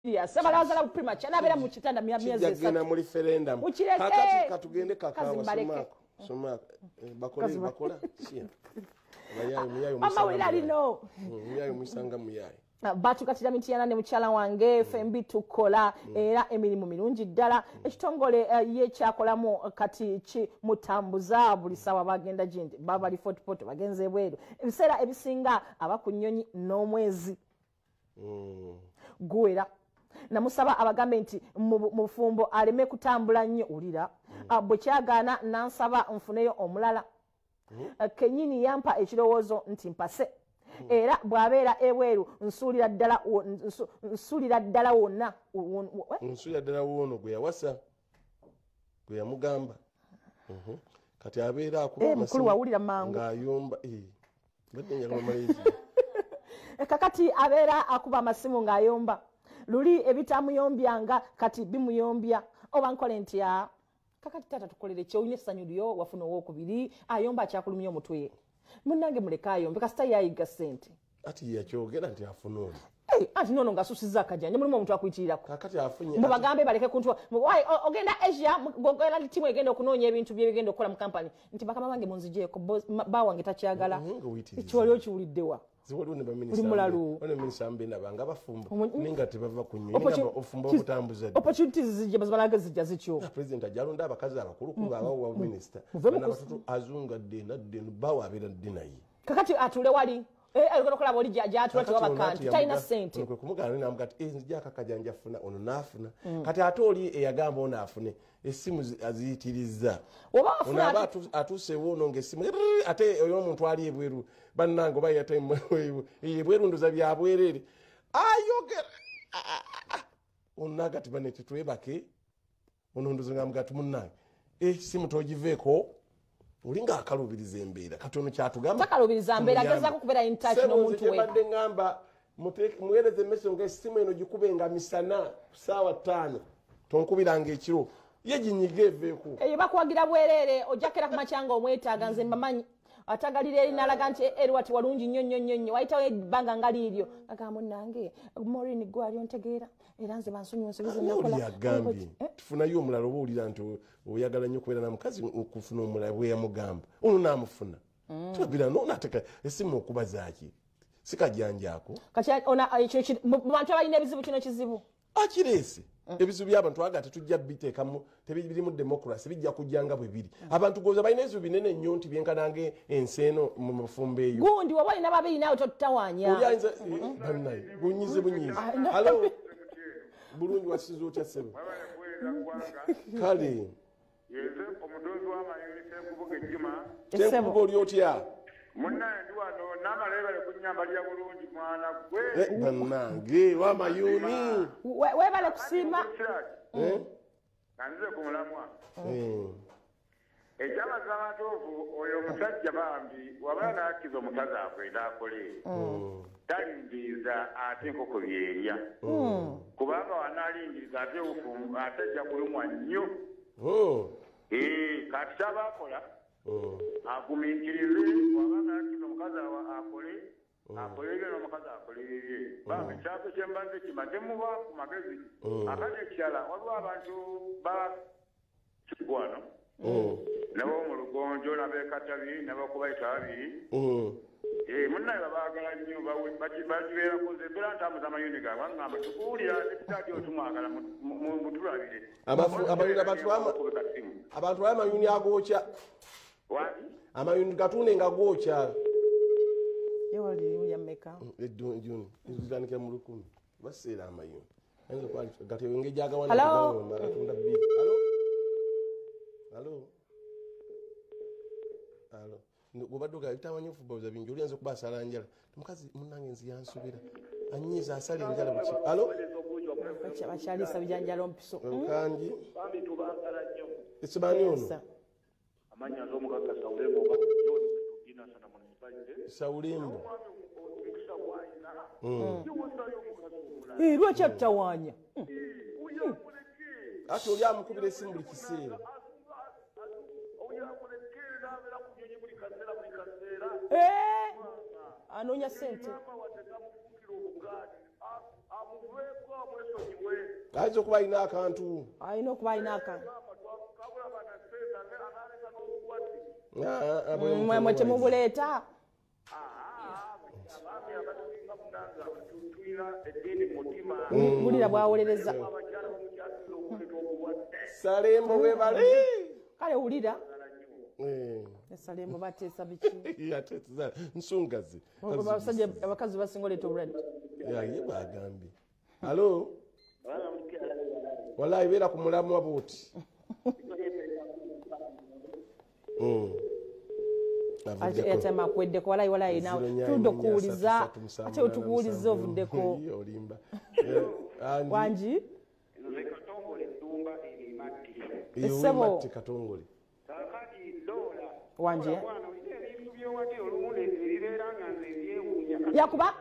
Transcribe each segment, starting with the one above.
serious. Abalazala premature nabeera mu kitanda myezi Kijja 3. kugenda mu referendum. Mukireke. Kakati katugende Kazi kakawa mbaleke. somako. Somako. Bakole Kazi bakola. Siya. Abayaye muyaye omusanga. Amawulire alino. Muyaye omusanga muyaye. Batukatira Mityana ne mukyala wange fembi tukola era emirimu mirungi ddala. Ekitongole ye kyakolamu kati ki mutambuza buli sawa bagenda gindi baba Fort Portal bagenze ebweru ebiseera ebisinga aba ku nnyonyi n'omwezi guwera. Namusaba abagambe nti mu bufumbo aleme kutambula nnyo ulira. Bwe kyagaana nansaba nfuneyo omulala. Kenyini yampa ekirowoozo nti mpase. Era bw'abeera ebweru nsuulira ddala nsuulira ddala wonna Nsuulira ddala woono gwe yawasa gwe yamugamba. Kati abeera akuba Mukulu amasimu wawulira mangu. ng'ayomba mbadde njagala omalirize. Kakati abeera akuba amasimu ng'ayomba luli ebitamuyombyanga kati bimuyombya oba nkole ntya. Kakati taata tukolere ki olina essanyu lyo wafuna owookubiri ayomba akyakulumya omutwe. Munnange muleke ayombe kasita yayiga ssente. Ati yakyogera nti afuna ono. Anti nono ng'asusiza akajanja mulimu omuntu akuyitirirako. Kakati afunye. Mubagambe baleke kuntuwa. Ogenda Asia ogenda ttiimu egenda okunoonya ebintu byebigenda okukola mu kampani nti bakama bange munzigyeko bba wange takyagala. Nga uyitiriza. Ekyo wali okiwuliddewa. Waliwo ne baminisita Oli mulalu. waliwo ne minisita mbenda bange abafumbo naye nga tebava ku nnyonyi, naye nga ofumba obutambuza ddi. Opportunities zijja bazibalaga zijja zityo. President ajja alonda abakazi abakulu kuba abawa minisita. Muve mu Bano abatoto azunga dde nadde eno bbawo abeera dde naye. Kakati atule wali. Ayogera okulaba oli gy'atula tewaba kantu talina ssente. Kwe kumugaana n'amuga nti nzija akakajanja afuna ono n'afuna. Kati ate oli eyagamba ono afune essimu aziyitirizza. Oba afuna Ono aba atuuseewo ono ng'essimu ate oyo omuntu ali ebweru bannange oba yate ebweru ndoza bya bwereere. Ayogera ono n'agati banne tetwebake ono ndoza ng'amuga nti munnange essimu togiveeko. Oli ng'akalubiriza embeera kati ono kyatugamba Takalubiriza mbeera, tumuyambe. agezaako kubeera in touch Ssebo, n'omuntu nze kye we. mbadde ŋŋamba muweereze emmese ng'essimu eno gikubenga misana ku ssaawa 5 tonkubiranga ekiro ye ginyiga eveeko. Eyo bakuwagira bwereere ojja kera ku makya ng'omwetaaga nze mbamanyi atagalira eri n'alaga nti Eriwa walungi nnyo nnyo nnyo nnyo wayitawo ebbanga nga liiryo agamba munnange Maureen gwe ali ontegeera era nze bansonyiwe ensobi ze Ani oli nakola. yagambye tufunayo omulala oba owulira nti oyagala nnyo okubeera na mukazi okufuna omulala bwe yamugamba ono n'amufuna. Tubabira no n'ateeka essimu okuba zaaki si kajanjaako. Kati ona ekyo mu bantu abalina ebizibu kino kizibu. Akireese ebizibu by'abantu aga tetujja biteekamu tebirimu democracy bijja kujja nga bwe biri. Abantu goza balina ebizibu binene nnyo nti byenkananga ensi eno mu mafumbo eyo. Gundi oba olina babiri naawe totutawaanya. Oli ayinza bannaye bunyize bunyize. Halo bulungi wasiza otya ssebo? Kale. Yenze omutunzi w'amayuni Ssenkubuge Juma. Ssenkubuge oli otya? Munnange ndi wano n'amala webale kunnyambalira bulungi mwana gwe. Bannange w'amayuni. Webale kusiima. Nga nzize ku mulamwa. Ekyamazima amatuufu oyo omusajja bambi wabula n'akkiza omukazi agende akole. Talindiriza ate enkoko byerya. Kubanga wanaalindiriza ate obufumbo ate ajja kulumwa nnyo. Kati ky'aba akola agumiikirize wabanga yakkiza omukazi akole akole ebyo n'omukazi akole ebibye. Bambi kyako kye mba nze kimaze muba ku magezi. Akati ekirala waliwo abantu ba wano nabo mu Lugonjo n'ab'e Katabi n'abakubayita babiri. Munnaye babaagala nnyo bakibeerako nze mbeera ntambuza amayuni gaabwe baŋŋamba tukuwulira ekitaati otumwagala mutulabire. Abantu bali amayuni agookya. Wani? Amayuni gatunde nga gookya. Ye wali ya mmeka? Juni, zitandikira mu 1000. Baseera amayuni. Ayinza okuba gati engeri gy'agawanika Hello? gawomba, gatunda bbiri. Hello? Hello? Hello? Gobadde ogamba ebitamanyi ofubabuza bingi, oli ayinza okuba asala njala. Omukazi munnange nze yansobera. Anyiiza asala enjala buki. Hello? Bakyaliisa bijanjalo mpiso. Nkangi. Bambi tubaagala nnyo. Ekibaani ono? Amannya nze omugagga Sawulembo oba John Kitugina Sana Municipality. Sawulembo. Omukisa gw'alina. Yewasaayo omukazi omulala. Lwaki atutawaanya? Oyo amuleke. Ate oli amukubira essimu buli kiseera. Oyo amuleke n'abeera ku nnyonyi buli kaseera buli kaseera. Anoonya ssente. Maama wadde tamufuukira obugaali. Amuveeko amwesonyiwe. Ayinza okuba alina akantu. Alina okuba alina akantu. Mwe temubuleeta. Wulira bwawolereza. Salembo webale. Kale wulira. Salembo bateesa biki? Yateesa nsungazi. Abasajja abakazi basinga oleeta obulwadde. Ye bagambye. Alo? Wallahi beera ku mulamwa bw'oti. Airtime akweddeko walayi walayi nawe tudde okuwuliza ate otukuwuliza ovuddeko. Olimba. Wangi? Nze Katongole Ddumba Erimatti. Essebo. Katongole. Kaakati Doola. Wangi? Bwana olina ebintu by'owadde olumu ebibeera nga nze byewuunya. Yakuba?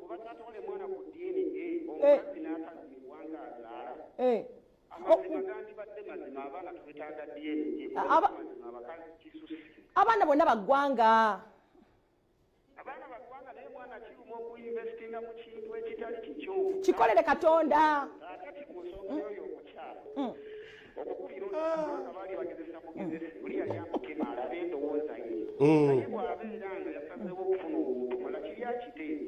Oba tatwale mwana ku DNA omukazi n'atazibwa ng'azaala. Amazima gandibadde mazima abaana twetaaga DNA. Amazima abakazi kisusse. Abaana bonna baggwanga. Abaana baggwanga naye mwana kiruma okuinvestinga mu kintu ekitali kikyo. Kikolere Katonda. Kaakati ku nsonga y'oyo omukyala. Okukubira ono baali bagezesa mugezese oli yali amukema alabe endowooza ye. Naye bw'abeera nga yasazeewo okufuna omuntu mala kiri akiteere.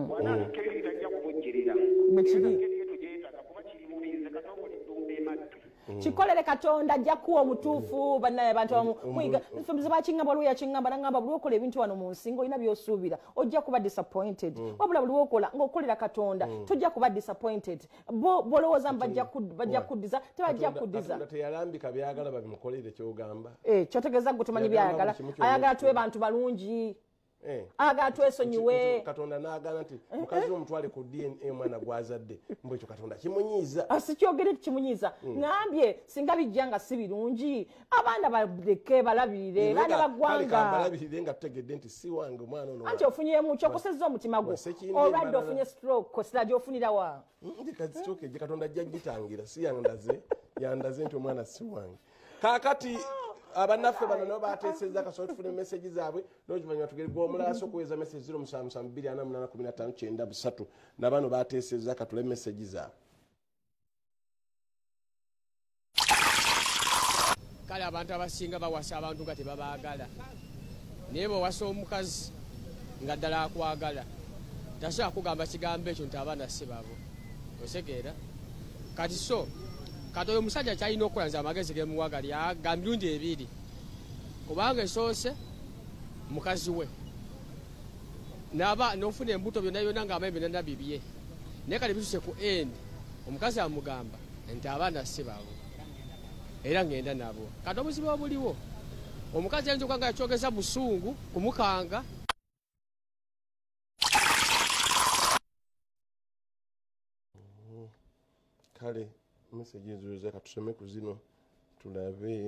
Bw'anaatuka ebiri tajja kubujjirira. Bwe kiri. Era tugyetaaga kuba kiri bubi nze Katongole Ddumba Emattu. Kikolere Katonda ajja kuwa omutuufu bannaye abantu abamu muyiga nfumbiza bakiŋŋamba waliwo yakiŋŋamba n'aŋŋamba buli lw'okola ebintu wano mu nsi ng'olina by'osuubira ojja kuba disappointed wabula buli lw'okola ng'okolera Katonda tojja kuba disappointed bo bolowooza bajja kuddiza tebajja kuddiza. Katonda teyalambika byagala babimukolere ky'ogamba. Kyotegeeza gwe tomanyi byayagala. Ayagala tuwe bantu balungi. Ayagala twesonyiwe. Katonda n'agaana nti mukazi omutwale ku DNA omwana gw'azadde mbu ekyo Katonda kimunyiiza. Sikyogere kimunyiiza. Ŋŋambye singa bijja nga si birungi abaana baleke balabirire baana baggwanga. Balabirire nga tutegedde nti si wange omwana ono. Anti ofunyemu kyokosezza omutima gwo. Olwadde ofunye stroke kosira gy'ofunira wa? Nti stroke ejje Katonda ajja gitangira si yandaze yandaze nti omwana si wange. Kaakati abannaffe bano nabo bateesezza kasobola tufune message zaabwe n'oluvannyuma tugere gw'omulala so okuweereza message 077 248 15 93 na bano bateesezza katule message zaabwe. Kale abantu abasinga bawasa abantu nga tebabaagala naye bw'owasa omukazi nga ddala akwagala tasobola kugamba kigambo ekyo nti abaana si babo osegeera. Kati so kati oyo omusajja kyalina okukola nze amagezi gemuwa gali ga mirundi ebiri kubanga esoose mukazi we naba n'ofuna embuto byonna byonna ng'amanyi byonna bibye naye kati bituse ku end omukazi amugamba nti abaana si babo era ngenda nabo. Kati obuzibu obuliwo omukazi ayinza okuba nga yakyogeza busungu kumukanga. Kale message ezo katusome ku zino tulabe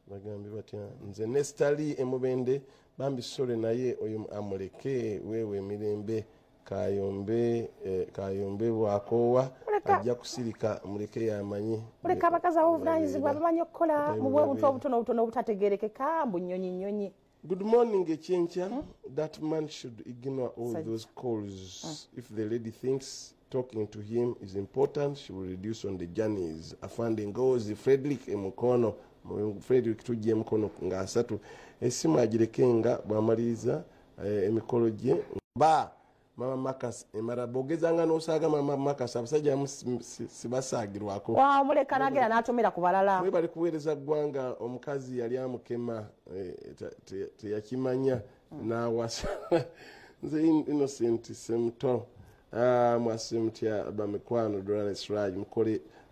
bagambye batya. Nze Nestali Emubende bambi sole naye oyo amuleke wewe emirembe kayombe kayombe bwakoowa ajja kusirika muleke yamanyi. Muleke abakazi ab'obuvunaanyizibwa bamanyi okukola mu bw'obuntu obutono obutono obutategeerekeka mbu nnyonyi nnyonyi. Good morning, Echencha. That man should ignore all those calls. If the lady thinks talking to him is important, she will reduce on the journeys. Afande Ngozi Frederick Emukono, Frederick tujje Emukono nga asatu. Esimu agirekenga bw'amaliriza emikolo gye. Ba Mama Marcus emara bogezanga n'osaaga Mama Marcus abasajja sibasaagirwako. Wamuleka n'agenda n'atomera ku balala. Mwebale kuweereza ggwanga omukazi yali amukema teyakimanya n'awasa. Nze Innocent Semuto. Mwase mutya bamikwano Dorane Siraj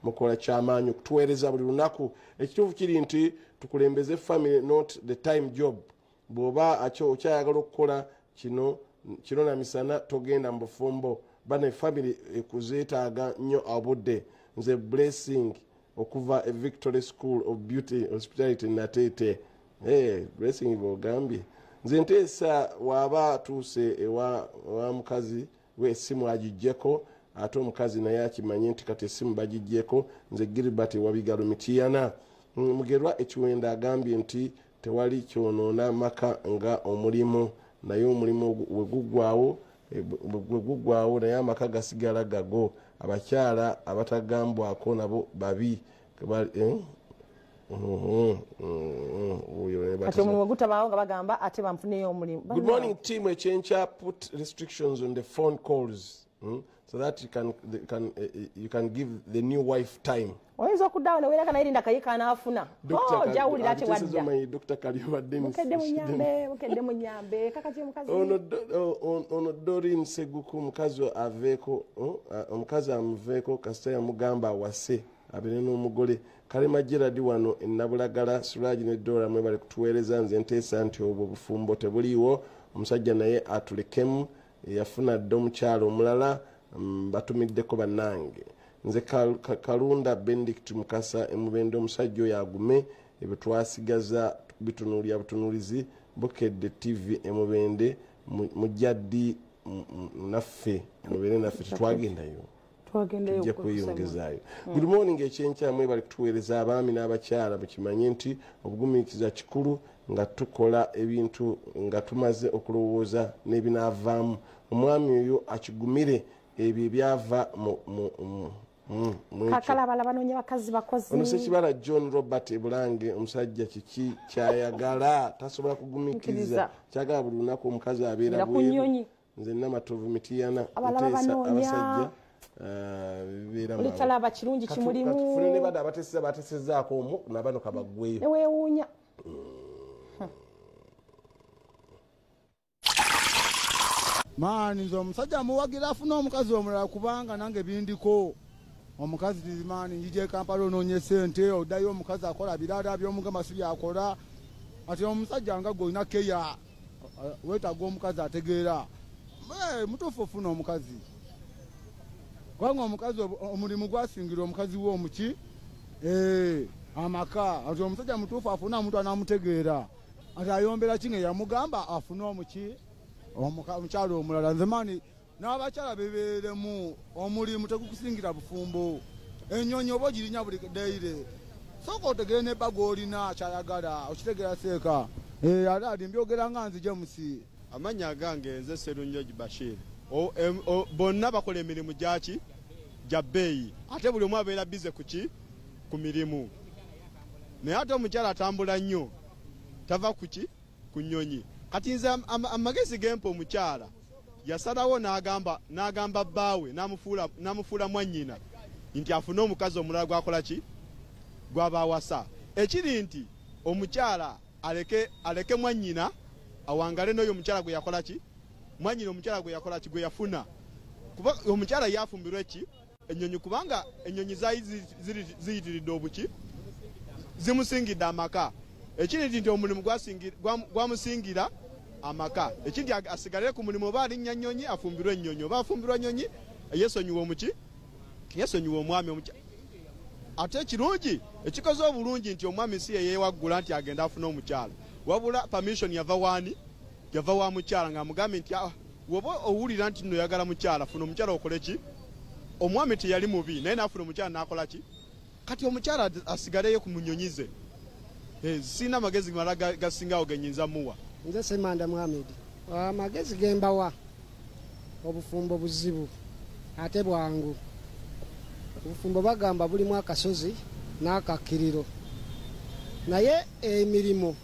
mukola kyamaanyi okutuweereza buli lunaku. Ekituufu kiri nti tukulembeze family not the time job. Bw'oba okyayagala okukola kino kiro na misana togenda mu bufumbo. Bane family ekuzeetaaga nnyo obudde. Nze Blessing okuva e Victory School of Beauty Hospitality Nateete. Blessing bw'ogambye. Nze nteesa w'aba atuuse ewa mukazi we essimu agiggyeko ate omukazi naye akimanye nti kati essimu bagiggyeko. Nze Gilbert Wabigalo Mitiyana. Mugerwa Ekiwenda agambye nti tewali kyonoona maka nga omulimu naye omulimu we guggwawo naye amaka gasigala gago. Abakyala abatagambwako nabo babi. Ate omulimu gutabaawo nga bagamba ate banfuneyo omulimu. Good morning team. Ekyenkya, put restrictions on the phone calls, so that you can give the new wife time. Oyinza okuddawo neweeraka naye linda kaye kanaafuna. Ojawulira ate wadda. Dr. Kalyoba Dennis. Bukedde munyambe, bukedde munyambe. Kakati omukazi. Ono Doreen Seguku, omukazi aveeko, omukazi amuveeko kasita yamugamba awase abeere n'omugole. Kalema Gerard wano e Nabulagala. Suraji ne Dora, mwebale kutuweereza. Nze nteesa nti obwo bufumbo tebuliiwo, omusajja naye atulekemu, yafuna dda omukyalo omulala. Batumiddeko bannange. Nze Kalunda Benedict Mukasa Emubende. Omusajja oyo agume, ebyo twasigaza bitunuulya butunuulizi. Bukedde TV Emubende, mujjaddi naffe, mubeere naffe, tetwagendayo, tujja kweyongezaayo. Good morning ekyenkya, mwebale kutuweereza. Abaami n'abakyala, mukimanye nti obugumiikiriza kikulu nga tukola ebintu nga tumaze okulowooza n'ebinaavaamu. Omwami oyo akigumire ebyo ebyava mu ekyo. Kakalabala banoonya bakazi bakozi. Ono Sekibala John Robert Ebulange. Omusajja kiki kyayagala? Tasobola kugumiikiriza, kyagala buli lunaku omukazi abeera Era ku bweru. nnyonyi. Nze Namatovu Mitiyana. Abalala Nteesa banoonya. abasajja bibeera Oli talaba kirungi kimulimu. Katufune ne bada abateseza, batesezaako omu nabano kabaggweyo. Neweewuunya. Maani, nze omusajja amuwagira afune omukazi omulala, kubanga nange bindiko. Omukazi maani, njija e Kampala onoonye sente, oddayo omukazi akola birala byomugamba si byakola. Ati omusajja nga gwe olina keya, weetaaga omukazi ategeera. Mutuufu ofuna omukazi, kubanga omukazi omulimu gwasingira omukazi we omuki amaka. Ati omusajja mutuufu afune omuntu anamutegeera. Ati ayombera ki nga yamugamba afune omuki omukyalo omulala? Nze maani, n'abakyala bebeeremu, omulimu tegukusingira bufumbo. Ennyonyi oba ogirinya buli daily, sooka otegere nebba gw'olina kyayagala, okitegeera seeka. Ate ati mbyogera nga nzije musi. Amannya agange nze Serunjogi Bashir. Bonna bakola emirimu gyaki gya bbeeyi, ate buli omu abeera busy ku ki, ku mirimu. Naye ate omukyala atambula nnyo, tava ku ki, ku nnyonyi. Kati nze amagezi gempa, omukyala yasalawo n'agamba bbaawe n'amufuula mwannyina nti afune omukazi omulala gwakola ki, gwaba awasa. Ekiri nti omukyala aleke mwannyina awangale n'oyo omukyala gwe yakola ki, mwannyina omukyala gwe yakola ki, gwe yafuna, kuba omukyala yafumbirwa eki, ennyonyi, kubanga ennyonyi zaali ziyitiridde obuki, zimusingidde amaka. Ekiri nti omulimu gwamusingira amaka. Ekindi asigalire ku mulimu, oba alinnya nnyonyi afumbirwe ennyonyi, oba afumbirwa nnyonyi yesonyiwa omuki, yesonyiwa omwami ate ekirungi ekikoze obulungi nti omwami si yeyewaggula nti agenda afune omukyala, wabula permission yava waani? Yava wa mukyala, ng'amugambye nti, "Ah, woba owulira nti nno oyagala mukyala, funa omukyala okole ki." Omwami teyali mubi, naye naafuna omukyala n'akola ki. Kati omukyala asigaleyo ku munyonyi ze. Sirina amagezi mala gasingawo genyinza muwa. Nze Semanda Muhamed. Amagezi gembawa, obufumbo buzibu ate bwangu. Obufumbo bagamba bulimu akasozi n'akakkiriro, naye emirimu,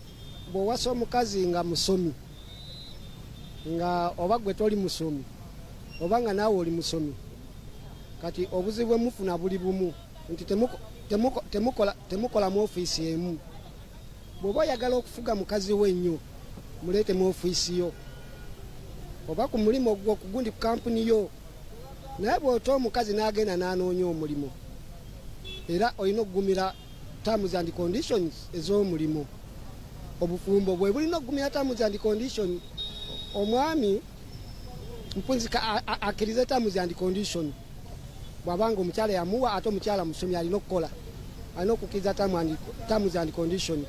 bw'owasa omukazi nga musomi, nga oba gwe toli musomi oba nga naawe oli musomi, kati obuzibu bwe mufuna buli bumu nti temukola mu ofiisi emu. Bw'oba oyagala okufuga mukazi we ennyo, muleete mu ofiisi yo oba ku mulimu gwo kugundi ku kampuni yo. Naye bw'ota omukazi n'agenda n'anoonya omulimu, era olina okugumira terms and conditions ez'omulimu. Obufumbo bwe bulina okugumira terms and condition. Omwami mpunzika akkirize terms and condition. Bw'abanga omukyala yamuwa, ate omukyala musomi, alina okukola, alina okukkiriza terms and condition.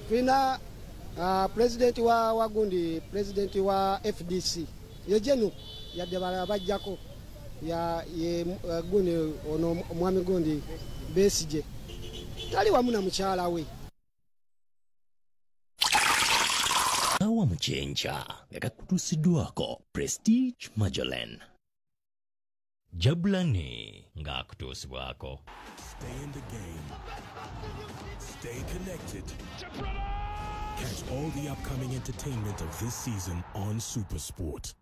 Tulina pulezidenti wa gundi, pulezidenti wa FDC ye jenu, yadde balala bajjako ya ye gundi ono omwami gundi Besigye tali wamu na mukyala we. Awamu Kyenkya nga kakutuusiddwako Prestige Majolen. Jabulani ng'akutuusibwako. Stay in the game. Stay connected. Catch all the upcoming entertainment of this season on Supersport.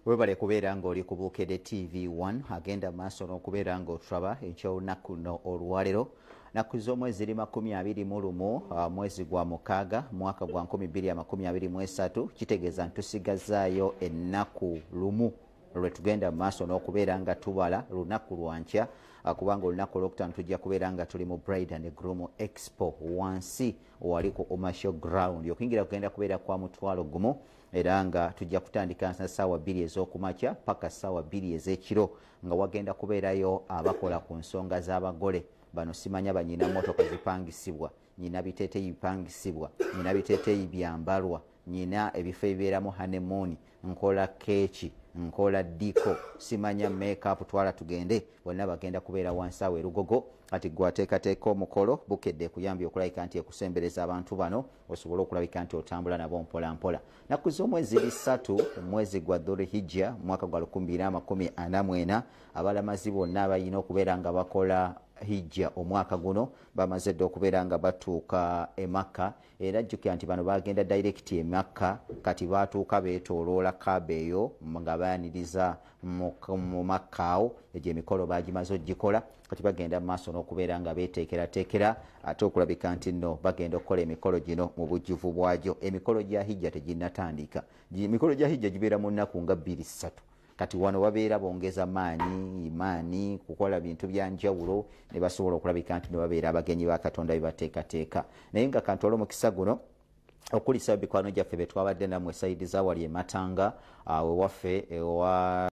Webale kubeera ng'oli ku Bukedde TV1 agenda maaso n'okubeera ng'otulaba ekyolunaku luno olwaleero. Nnaku z'omwezi ziri 21 mwezi gwa 6 mwaka gwa 2023, kitegeeza nti tusigazaayo ennaku lumu lwe tugenda maaso n'okubeera nga tubala lunaku lwankya, kubanga olunaku olwokutaano tujja kubeera nga tuli mu Bride and Groom Expo wansi wali ku Omasho Ground. Okuyingira kugenda kubeera kwa 50,000 era nga tujja kutandika na ssaawa 2 ez'okumakya paka ssaawa 2 ez'ekiro, nga wagenda kubeerayo abakola ku nsonga z'abagole bano. Simanya banyina mmotoka zipangisibwa, nyina biteeteeyi bipangisibwa, nyina biteeteeyi byambalwa, nyina ebifo ebibeeramu honeymoon, nkola keeki, nkola diko, simanya makeup, twala tugende, bonna bagenda kubeera wansi awo erugogo. Kati gwe ateekateeka omukolo, Bukedde ekuyambye okulabika nti ekusembereza abantu bano osobole okulabika nti otambula nabo mpola mpola. Nnaku z'omwezi 3 mwezi gwa Dhulhijja mwaka gwa 2044, abalamazi bonna abalina okubeera nga bakola hijja omwaka guno bamaze dda okubeera nga batuuka e Makka. Era jjukira nti bano bagenda direct e Makka, kati batuuka beetooloola Kaaba eyo nga bayaniriza mu Makka awo. Egyo emikolo bagimaze ogikola, kati bagenda mu maaso n'okubeera nga beeteekerateekera ate okulabika nti nno bagenda okukola emikolo gino mu bujjuvu bwagyo. Emikolo gya hijja teginnatandika, emikolo gya hijja gibeera mu nnaku nga 2-3. Kati wano babeera bongeza maanyi imaani kukola bintu bya njawulo ne basobola okulabika nti ne babeera abagenyi ba Katonda be bateekateeka. Naye nga kantwala omukisa guno okulisa mikwano gyaffe be twabadde nammwe sayidi za wali e Matanga, wewaffe ewa